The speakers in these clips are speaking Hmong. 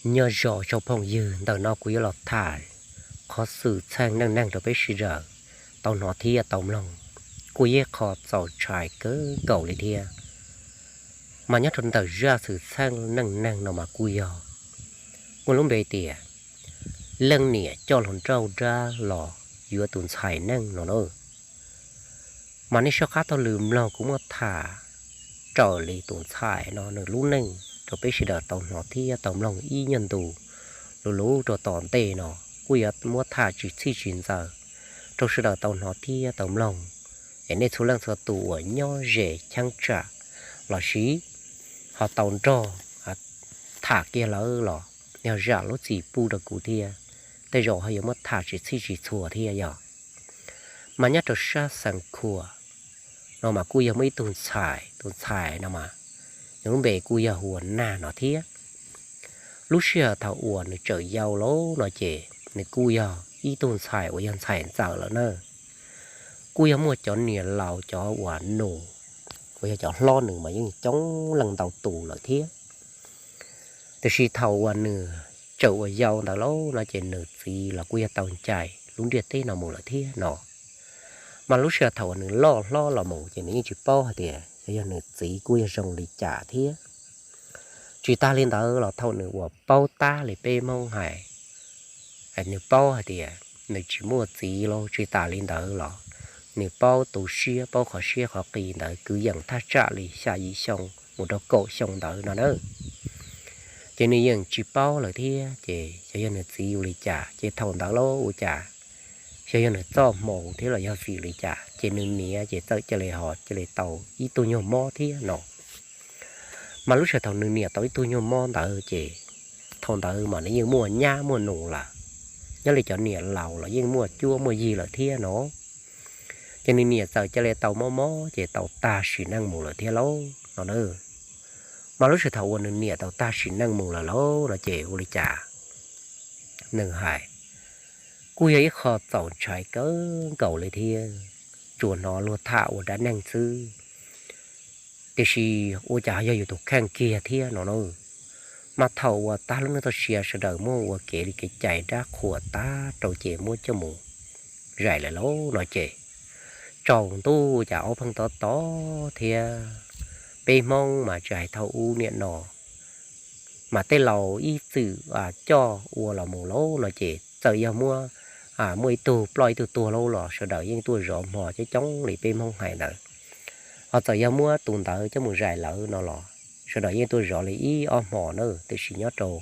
Nyob zoo tsoom phooj ywg, ntawm no kuv yuav los tham qhov xwm txheej neej neeg rau peb sawv daws tau hnov thiab tau mloog, kuj yog qho txaus ntshai kawg nkaus li thiab. Mas nyob rau ntawm zaj xwm txheej neej neeg no mas kuj yog muaj lub npe tias leej niam coj hluas nraug dab los yuav tus ntxhais neej no na. Mas nej soj qab taug lw mloog kuv muaj tham raws li tus ntxhais no nws lub neej rau peb sawv daws tau hnov thiab tau mloog ib nyuag ntu. Luv luv rau tom ntej no kuj yuav muab tham tsis txhij tsis ntxaws rau sawv daws tau hnov thiab tau mloog, es nej txhua leej txhua tus uas nyob ze cheeb tsam los sis ho tau nrog tham kiag lawv los yog zam lub txim pub rau kuv thiab, tej zaum ho yuav muab tham tsis txhij tsis txhua thiab yog. Mas nyob rau sab Xeev Khuam no mas kuj yog muaj ib tug ntxhais, tus ntxhais no mas nws lub npe kuj yog hu ua Nag no thiab. Lub sij hawm thaum uas nws tseem yau lawm no ces nws kuj yog ib tug ntxhais uas yog ntxhais ntxawm lawm na. Kuj yog muaj cov niam laus cov uas nus, uas yog cov hlob nws mas yeej coob leej ntau tus lawm thiab. Tiam sis thaum uas nws tseem uas yau ntawd lawm no ces nws txiv los kuj yog tau ncaim lub ntiaj teb no mus lawm thiab no. Mas lub sij hawm thaum uas nws loj hlob los mus ces nws yeej tsis paub hais tias yog, yog nws txiv kuj yog zoo li cas thiab. Tsis tas li ntawd los thaum nws uas paub tab li peb Hmoob hais, nws paub hais tias nws tsis muaj txiv los tsis tas li ntawd los nws paub tu siab, paub qhov siab qhov qis ntawd kwv yees thaj tsam li xya yim xyoo mus rau kaum xyoo ntawd no na. Ces nws yeej tsis paub lawm thiab ces yog, yog nws txiv ua li cas ces thaum ntawd los ua cas yog, yog nws txoj hmoo thiab los yog vim li cas ces nws niam ces txawm cia li ho cia li tau ib tug nyuag mob thiab no. Mas lub sij hawm thaum nws niam tau ib tug nyuag mob ntawd ces thaum ntawd mas nws yeej muaj nyab muaj nus lawm, nyob li cov niam laus los yeej muaj cuab muaj yig lawm thiab no. Ces nws niam txawm cia li tau mob mob ces tau tag sim neej mus lawm thiab lauj no na. Mas lub sij hawm thaum uas nws niam tau tag sim neej mus lawm lauj no ces ua li cas nws hais, kuj yog ib qho txaus ntshai kawg nkaus li thiab, tsuas hnov luag tham ua dab neeg xwb, tiam sis ua cas yog yus tus kheej kiag thiab no na. Mas thaum uas tag lub neej txoj sia sawv daws muab ua kev li kev cai dab qhuas tag rau ces muab coj mus zais lawm lauj no ces tsaus ntuj cas aub pheej tov tod thiab. Peb Hmoob mas tsis hais thaum ub niaj no mas tej laus ib txwm coj ua los mus lauj no ces txawm yog muab, muaj ib tug ploj ib tug tuag lauj los sawv daws yeej tuaj zov hmo coob coob li peb Hmoob hais ntawd. Ho txawm yog muab tus ntawd coj mus zais lawm no los sawv daws yeej tuaj zov li ib ob hmo na, tiam sis nyob rau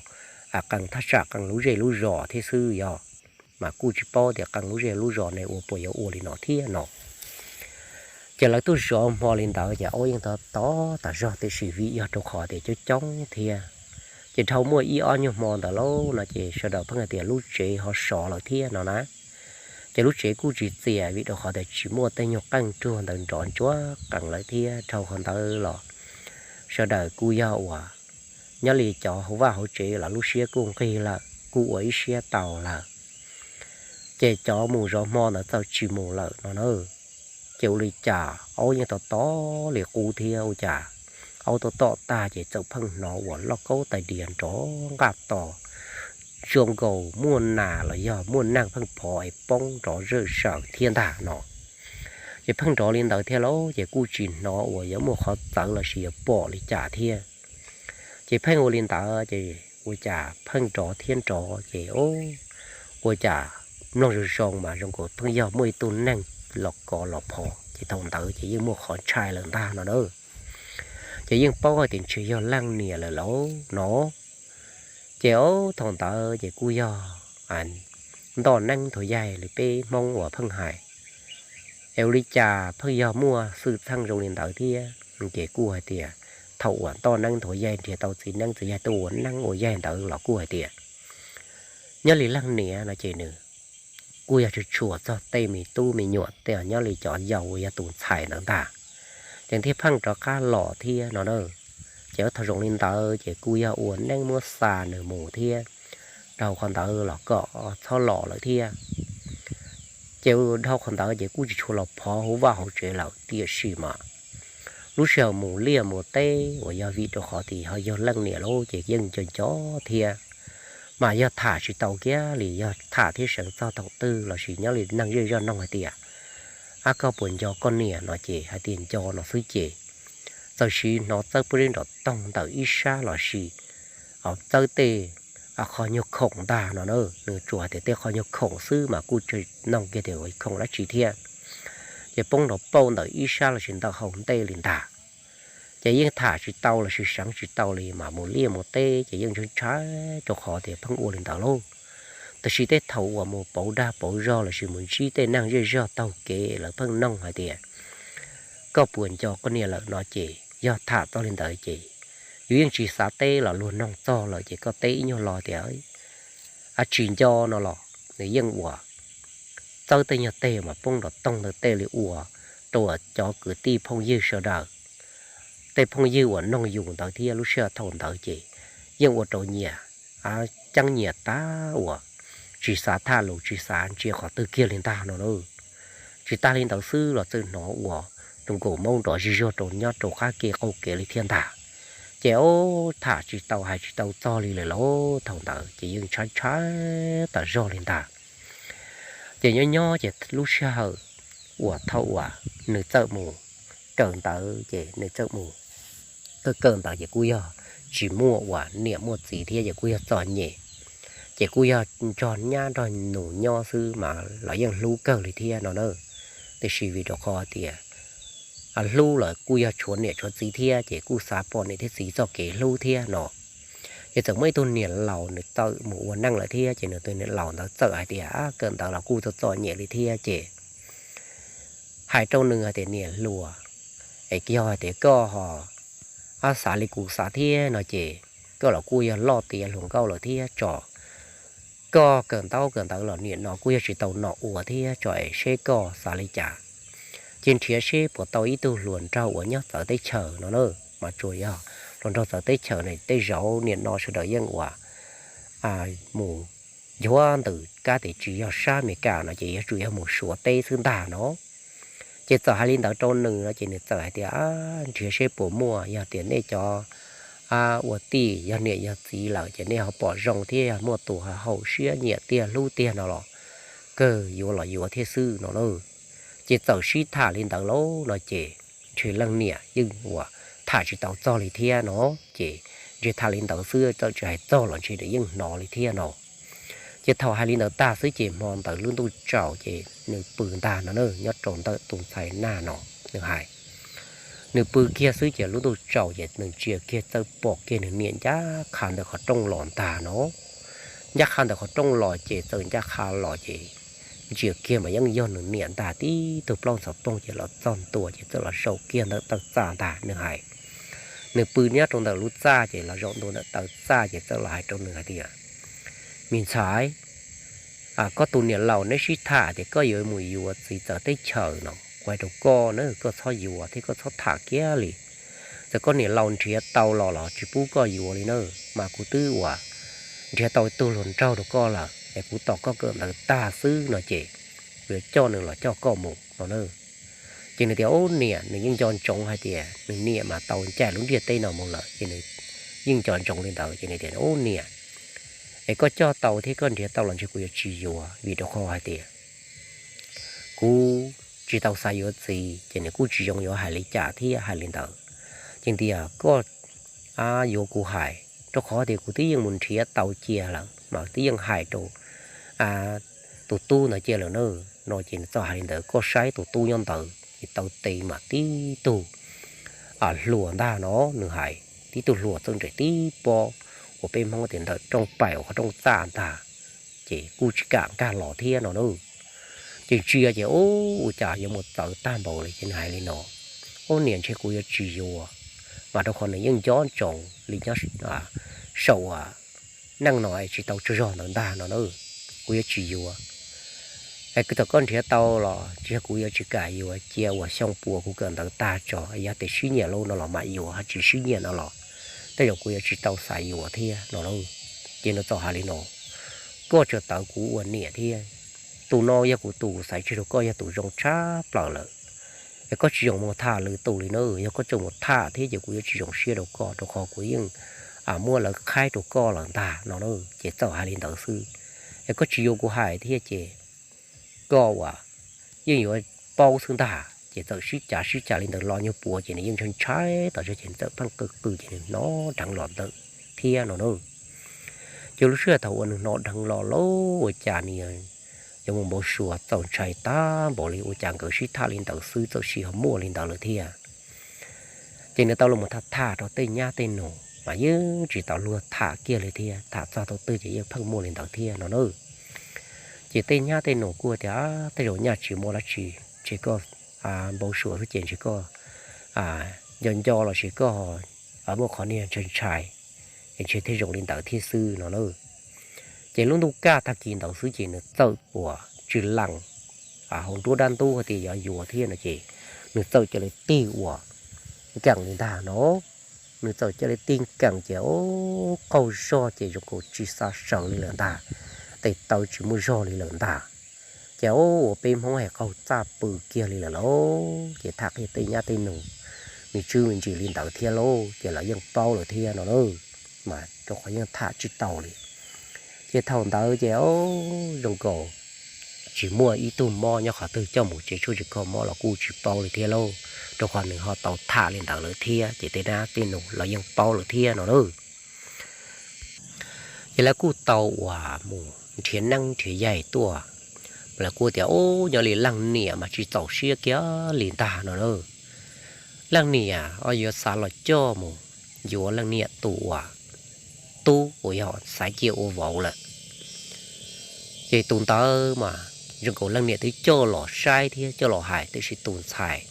qee thaj tsam qee lub zej lub zos thiab xwb yog. Mas kuj tsis paub tias qee lub zej lub zos ne ua puas yuav ua li no thiab no. Ces lawv tuaj zov hmo li ntawd ces aub yeej tov tod tas zog, tiam sis vim yog rau qhov tias coob coob thiab, ces dhau muaj ib ob nyuag hmo ntawd lauj no ces sawv daws pheej hais tias lub tsev ho sov lawm thiab no na. Ces lub tsev kuj tsis txias vim rau qhov tias tsis muaj tej nyuag qeej ruag ntawd nrov ntsuav qees lawm thiab. Dhau qhov ntawd los sawv daws kuj yog uas nyob li cov hauv vaj hauv tsev los lub siab kuj nqig lawm, kuj ua ib siab tau lawm. Ces cov mus zov hmo ntawd txawm tsis mus lawm no na. Ces ua li cas aub yeej tov tod li qub thiab, ua cas aub tov tom tag ces txawm pheej hnov uas loj kaub tais diav nrov nqaj tos zoo nkaus muaj nas los yog muaj neeg pheej phov es poob nrov zawm zaws thiab ntag no. Ces pheej nrov li ntawd thiab lauj, ces kuj tsis hnov uas yuav muaj qhov txawv los sis yuav pom li cas thiab. Ces pheej ua li ntawd ces ua cas pheej nrov thiab nrov ces ua cas mloog zoo zoo mas zoo nkaus pheej yog muaj ib tug neeg los kov los phov, ces thaum ntawd ces yeej muaj qhov ntshai lawm ntag no na. Ces yeej paub hais tias ntshe yog leej niam lawm lauj no. Ces thaum ntawd ces kuj yog ntoj neeb nthuav yaig li peb Hmoob uas pheej hais. Es ua li cas pheej yog muaj xwm txheej zoo li ntawd thiab? Ces kuj hais tias thaum uas ntoj neeb nthuav yaig nrhiav tau txiv neeb txiv yaig tuaj ua neeb ua yaig ntawd los kuj hais tias nyob li leej niam no ces nws kuj yog tshua tshua txog tej me tub me nyuam tej nyob li cov yau uas yog tus ntxhais ntawd ntag. Ces thiaj pheej rov qab los thiab no na. Ces thaum zoo li ntawd ces kuj yog ua neeb muab xa nws mus thiab, dhau qhov ntawd los kom txhob los lawm thiab. Ces dhau qhov ntawd ces kuj tsis tshua los phov hauv vaj hauv tsev lawm, tiam sis mas lub sij hawm mus liaj mus teb uas yog vim rau qhov tias ho yog leej niam lauj ces yeej nco nco thiab. mas yog tham tsis tau kiag li, yog tham thiab seev txog thaum twg lossis nyob li neeg zej zog nug hais tias, ab, koj puas nco koj niam no ces hais tias nco no xwb ces txawm sim hnov txawb pub zeb nrov toog ntawm ib sab lossis txawb tej qhov nyuag khoom ntag no na. Nws tsuas hais tias tej qhov nyuag khoom xwb mas kuj tsis noog kiag tias khoom dab tsi thiab, ces poob nrov pauj ntawm ib sab lossis ntawm hauv ntej li ntag. Ces yeej tham tsis tau lossis seev tsis tau li mas mus liaj mus teb ces yeej ntshai ntshai rau qhov tias pheej ua li ntawd lauj. Tab sis tej thaum uas mus pauv dag pauv zog lossis mus ntsib tej neeg zej zog taug kev lawv pheej noog hais tias, koj puas nco koj niam lawm no ces yog tham txog li ntawd ces yus yeej tsis xav teb los luag noog txog lawm ces koj teb ib nyuag lo tias, a, tsis nco no los nws yeej ua txawb tej nyuag teg mas poob nrov toog ntawm tej li ua rau cov kwv tij phooj ywg sawv daws, tej phooj ywg uas noog yus ntawd thiab lub sij hawm thaum ntawd ces yeej ua rau nyias ceeb nyias tag uas tsis xav tham lus tsis xav ntsia qhov twg kiag li ntag no na. Tsis tas li ntawd xwb los txawm hnov ua zoo nkaus maub nrov zig zuag rau nyob rau qab ke qaum kev li thiab ntag. Ces ub, tham tsis tau hais tsis tau txog li lawm lauj, thaum ntawd ces yeej ntshai ntshai tas zog li ntag. Ces nyob nyob ces lub sij hawm uas thaum uas nws txawm mus kawm ntawv ces nws txawm mus kawm kawm ntawv ces kuj yog tsis muaj uas niam muaj txiv thiab ces kuj yog txom nyem, ces kuj yog nrog nyab nrog nus nyob xwb mas los yeej hlub kawg li thiab no na. Tiam sis vim rau qhov tias hlub los kuj yog tshuav niam tshuav txiv thiab ces kuj xav pom niam thiab txiv txoj kev hlub thiab no. Ces txawm muaj ib tug niam laus nws txawm mus ua neej lawm thiab ces nws tus niam laus ntawd txawm hais tias, kawm ntawv los kuj txom txom nyem li thiab ces hais rau nws hais tias, niam hluas, es yog hais tias koj ho xav li kuv xav thiab no ces koj los kuj yog loj tiav hluas nkauj lawm thiab tso, koj kawm ntaub kawm ntawv los niam no kuj yog tsis tau nom ua thiab tso es seb koj xav li cas, ces nrhiav seb puas tau ib tug hluas nraug uas nyob txawv teb chaws no na. Mas tsuas yog hluas nraug txawv teb chaws no tej zaum niam no sawv daws yeej ua mus nchuav ntws kab tes tsis yog sab Amelikas no ces yuav tsum yog mus Suav teb xwb ntag no. Ces txawm hais li ntawd rau nws no ces nws txawm hais tias, nrhiav seb puas muaj, yog tias nej cov ua tij yog niam yog txiv lawm ces nej ho pom zoo thiab yog muaj tus ho haum siab nyiam tiag hlub tiag no los kawg yuav los yuav thiab xwb no lauj. Ces txawm sib tham li ntawd lauj no ces ntshe leej niam yeej ua tham tsis tau txog li thiab no. Ces ntshe tham li ntawd xwb txawm tsis hais txog los ntshe nws yeej hnov li thiab no. Ces thaum hais li ntawd tag xwb ces hmo ntawd lub ntuj tsaus ces nws pw ntag no na, nyob rau ntawm tus ntxhais Naj no nws hais. Nws pw kiag xwb ces lub ntuj tsaus ces nws ntsia kiag txawm pom kiag nws niam ncaj qha ntawm qhov rooj los ntag no. Ncaj qha ntawm qhov rooj los ces txawm ncaj qha los ces ntsia kiag mas yeej yog nws niam ntag, tib tug plaub ntxhov poog ces los txog ntua ces txawm los zaum kiag ntawm taw txaj ntag nws hais. Nws pw nyob rau ntawm lub txaj ces los zaum ntua ntawm taw txaj ces txawm los hais rau nws hais tias, me ntxhais, koj tus niam laus neb sib tham tias koj yuav mus yuav txiv txawv teb chaws no, kuv hais rau koj na, koj txhob yuav thiab koj txhob tham kiag li. Txawm koj niam laus nrhiav tau los los tsis pub koj yuav li na, mas kuv twb ua nrhiav tau ib tug hluas nraug rau koj lawm es kuv tos koj kawm ntawv tag xwb no ces kuv yuav coj nws los coj koj mus no na. Ces nws tias, ub niam, nws yeej nco ntsoov hais tias nws niam mas tau ncaim lub ntiaj teb no mus lawm ces nws yeej nco ntsoov li ntawd ces nws tias, ub niam, es koj coj tau thiab koj nrhiav tau los ntshe kuv yuav tsis yuav vim rau qhov hais tias kuv tsis tau xav yuav txiv ces nws kuj tsis zoo yuav hais li cas thiab hais li ntawd. Ces tias koj yuav kuv hais, rau qhov tias kuv twb yeej mus nrhiav tau cia lawm mas twb yeej hais rau tus tub ntawd cia lawm na. No ces nws txawm hais li ntawd, koj saib tus tub nyob ntawd ces taw tes mas tib tug hluas ntag no, nws hais tib tug hluas txawj nres tib pob uas peb Hmoob tias ntawm rooj paim uas qhov rooj txaj ntag, ces kuj tsis kam nkag los thiab no na. Ces ntsia ces ub, ua cas yuav mus txawv tag npaum li ces nws hais li no, ub niam, ntshe kuv yuav tsis yuav, mas rau qhov nws yeej nco ntsoov li nyob saum neej no es tsis tau tsaug zog ntawd ntag no na, kuv yuav tsis yuav. Es txawm koj nrhiav tau los tsis yog kuv yuav tsis kam yuav, cia uas xyoo puas kuv kawm ntawv tag tso, yog tias sib nyiam lauj no los mam yuav, ho tsis sib nyiam no los tej zaum kuv yuav tsis tau xav yuav thiab no lauj. Ces nws txawm hais li no, koj tseem tawv kuv ua niam thiab, tus no yog kuv tus xaiv tseg rau koj yog tus zoo tshaj plaws lawm. Es koj tsis zoo mus tham lwm tus li na, yog koj tseem mus tham thiab ces kuv yuav tsis zoo siab rau koj, rau qhov kuv yeej muab lawv qhaib rau koj lawm ntag no. Ces txawm hais li ntawd xwb, es koj tsis yuav kuv hais thiab ces koj uas yeej yuav paub xwb ntag. Ces txawm sib cav sib cav li ntawd los nyuag puav ces nws yeej ntshai ntshai tas zog ces nws txawm pheej qw qw ces nws hnov dheev los ntawd thiab no na. Ces lub sij hawm thaum uas nws hnov dheev los lauj, ua cas nws yuav mus npau suav txaus ntshai tag npaum li, ua cas nkawd sib tham li ntawd xwb txawm sis ho muaj li ntawd lawm thiab. Ces nws tau los tham tham rau tej nyab tej nus mas yeej tsis tau luag tham kiag li thiab, tham txog thaum twg ces yeej pheej muaj li ntawd thiab no na. Ces tej nyab tej nus kuj tias, Tej zaum nyaj tsis muaj dab tsi, ces koj npau suav xwb ces ntshe koj nco nco los sis koj muaj qhov niag ntshai ntshai, es ntshe thiaj zoo li ntawd thiab xwb no na. Ces lub ntuj kaj tag kis ntawd xwb ces nws txawm uas tsis lees hauv nruab dab ntub hais tias yuav yuav thiab no ces nws txawm cia li tig uas nkees li ntag no. Nws txawm cia li tig nkees ces ub qaug zog ces zoo nkaus tsis xav sawv li lawm ntag, tes taw tsis muaj zog li lawm ntag. Ces ub ua peb Hmoob hais qaug txaj pw kiag li lawm lauj. Ces tham qhia tej nyab tej nus me ntsis me ntsis li ntawd thiab lauj, ces lawv yeej paub lawm thiab no na, mas rau qhov yeej tham tsis tau li. Ces thaum ntawd ces zoo nkaus tsis muaj ib tug mob nyob qhov twg coj mus tsev tshuaj tsis kho mob los kuj tsis paub li thiab lauj, rau qhov nws ho tau tham li ntawd lawm thiab ces tej nyab tej nus lawv yeej paub lawm thiab no na. Ces lawv kuj tau uas mus nrhiav neeb nrhiav yaig tuaj, lawv kuj tias, Ub, nyob li leej niam mas tsis txaus siab kiag li ntag no na. Leej niam yuav xav los coj mus yuav leej niam tus uas tub uas yog xaiv cia ua vauv lawm. Ces tus ntawd mas zoo nkaus leej niam twb coj los saib thiab coj los hais tiam sis tus ntxhais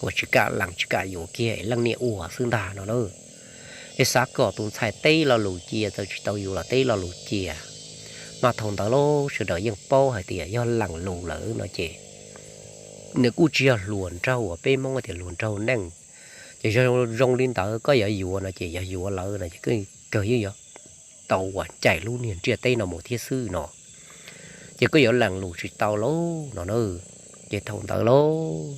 uas tsis kam lees tsis kam yuav kiag es leej niam ua xwb ntag no na. Es xav kom tus ntxhais teb lo lus cia, txawm tsis tau yuav los teb lo lus cia. Mas thaum ntawd lauj sawv daws yeej paub hais tias yog lees lus lawm no ces nws kuj tsis yog hluas nraug uas peb Hmoob tias hluas nraug neej. Ces zoo li ntawd koj yuav yuav no ces yog yuav lawm no ces kawg yeej yuav tau uas ncaim lub niag ntiaj teb no mus thiab xwb no. Ces koj yuav lees lus tsis tau lauj no na. Ces thaum ntawd lauj,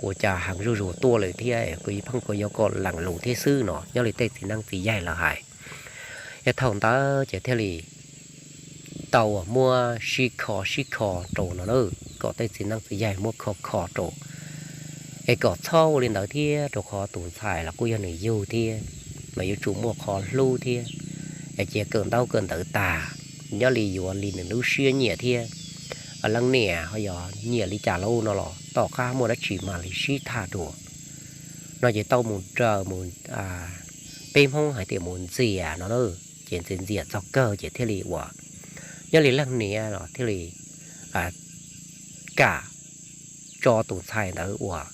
ua cas heev zuj zus tuaj lawm thiab, kuv pheej kuv yuav kom lees lus thiab xwb no, nyob li tej txiv neeb txiv yaig lawv hais. Es thaum ntawd ces thiaj li tau uas muab sib kho sib kho rau no na, kom tej txiv neeb txiv yaig muab kho kho rau, es kom txhob ua li ntawd thiab, rau qhov tus ntxhais los kuj yog nws yug thiab, mas yuav tsum muaj qhov hlub thiab, es cia kawm ntaub kawm ntawv tag, nyob li yuav li nws lub siab nyiam thiab. Leej niam ho yog nyiam li cas lauj no los tom qab muaj dab tsi mam li sib tham dua no. Ces tau mus raws mus, peb Hmoob hais tias mus ntxias no na, ces ntxias ntxias txog kawg ces thiaj li uas nyob li leej niam los thiaj li kam tso tus ntxhais ntawd uas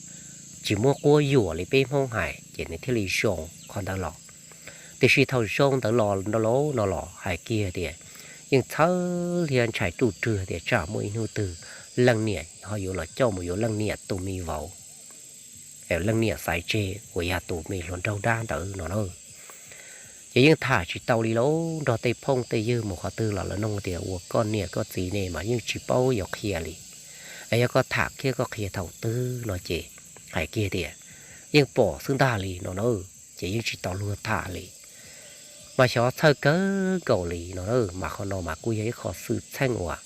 tsis muab quab yuam li peb Hmoob hais, ces nws thiaj li zoo qhov ntawd los. Tiam sis thaum zoo ntawd los no los hais kiag tias yeej txhawj thiab ntshai ruj rwg tias tsam muaj ib hnub twg leej niam ho yuav los coj mus yuav leej niam tus me vauv, leej niam xaiv tseg uas yog tus me hluas nraug dab ntawd no na. Ces yeej tham tsis tau li lauj, nrog tej phooj tej ywg mus qhov twg los lawv nug tias ua koj niam koj txiv ne mas yeej tsis paub yuav qhia li. Es yog koj tham thiab koj qhia thaum twg no ces hais kiag tias yeej pom xwb ntag li no na, ces yeej tsis tau luag tham li. Mas xyov txhawj kawg nkaus li no na, mas qhov no mas kuj yog ib qho xwm txheej uas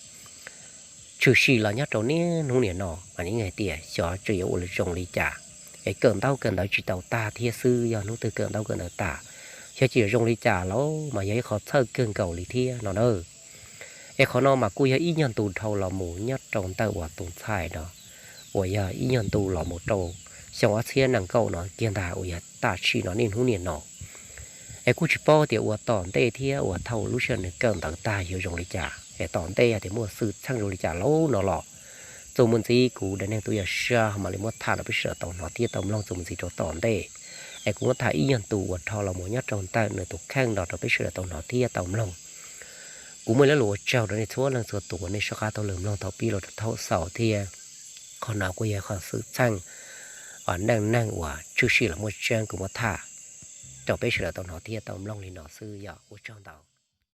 tshwm sim los nyob rau niaj hnub niam no mas yeej hais tias xyov tseem yuav ua zoo li cas, es kawm ntaub kawm ntawv tsis tau tag thiab xwb, yog hnub twg kawm ntaub kawm ntawv tag, xyov tseem yuav zoo li cas lauj, mas yog ib qho txhawj kawg nkaus li thiab no na. Es qhov no mas kuj yog ib nyuag ntu dhau los mus nyob rau ntawm uas tus ntxhais no, uas yog ib nyuag ntu los mus rau xyoo ob txhiab nees nkaum no kiag ntag uas yog tam sim no niaj hnub niam no. Es kuj tsis paub tias ua tom ntej thiab uas thaum lub sij hawm nws kawm ntawv tag yuav zoo li cas, es tom ntej yog tias muaj xwm txheej zoo li cas lauj no los txuas mus ntxiv kuv daim neeg tuaj yog sab mam li muab tham rau peb sawv daws tau hnov thiab tau mloog txuas mus ntxiv rau tom ntej. Es kuv muab tham ib nyuag ntu uas dhau los mus nyob rau ntawm nws tus kheej los rau peb sawv daws tau hnov thiab tau mloog. Kuv muaj ib lo lus ua tsaug rau nej txhua leej txhua tus uas nej soj qab tau los mloog thaum pib los rau thaum xaus thiab. Qhov no kuj yog qhov xwm txheej uas neej neeg uas tshwm sim los muaj tseeb kuv muab tham rau peb sawv daws tau hnov thiab tau mloog li no xwb, yog ua tsaug ntau.